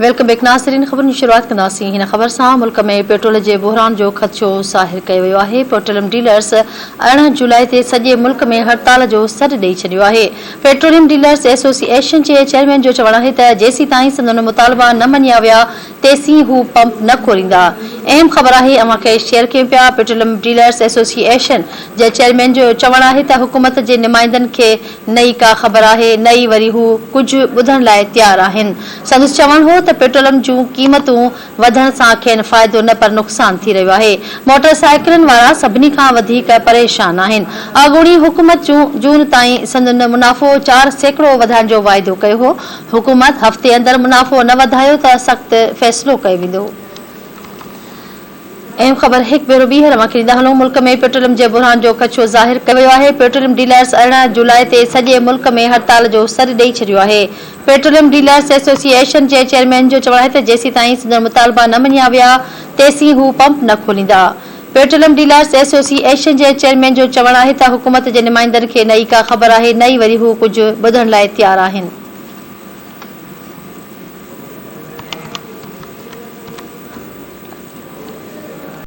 Welcome back ناظرين خبرن جي شروعات ڪنداسين هن خبر سان ملڪ ۾ پيٽرول جي بحران جو خدشو ظاهر ڪيو ويو آهي پيٽروليم ڊيلرز 18 جولاء تي سڄي ملڪ ۾ هڙتال جو سڏ ڏئي ڇڏيو آهي پيٽروليم ڊيلرز ايسوسي ايشن جي چيئرمين جو چوڻ آهي ته جيسيتائين سندن مطالبا نه مڃيا ويا تيسين هو پمپ نه کوليندا. اهم خبر آهي اوهان کي شيئر ڪيون پيا پيٽروليم ڊيلرز ايسوسي ايشن جي چيئرمين جو چوڻ آهي ته حڪومت جي نمائندن کي نه ئي ڪا خبر آهي نه ئي وري هو ڪجهه ٻڌڻ لاء تيار آهن. سندس چوڻ هو ته پيٽروليم جون قيمتون وڌڻ سان کين فائدو نه پر نقصان ٿي رهيو آهي. موٽر سائيڪلن وارا سڀني کان وڌيڪ پريشان آهن. اڳوڻي حڪومت جون تائين سندن منافعو 4% وڌائڻ جو واعدو ڪيو هو. حڪومت هفتي اندر منافعو نه وڌايو ته سخت فيصلو ڪيو ويندو. اهم خبر هڪ ڀيرو ٻيهر اوهان کي ڏيندا هلون ملڪ ۾ پيٽروليم جي بحران جو خدشو ظاهر ڪيو ويو آهي پيٽروليم ڊيلرز 18 جولاء تي سڄي ملڪ ۾ هڙتال جو سڏ ڏئي ڇڏيو آهي پيٽروليم ڊيلرز ايسوسي ايشن جي چيئرمين جو چوڻ آهي ته جيسيتائين سندن مطالبا نه مڃيا ويا تيسين هو پمپ نه کوليندا پيٽروليم ڊيلرز ايسوسي ايشن جي چيئرمين جو چوڻ آهي ته حڪومت جي نمائندن کي نه ئي ڪا خبر آهي نه ئي وري هو ڪجهه ٻڌڻ لاء تيار آهن.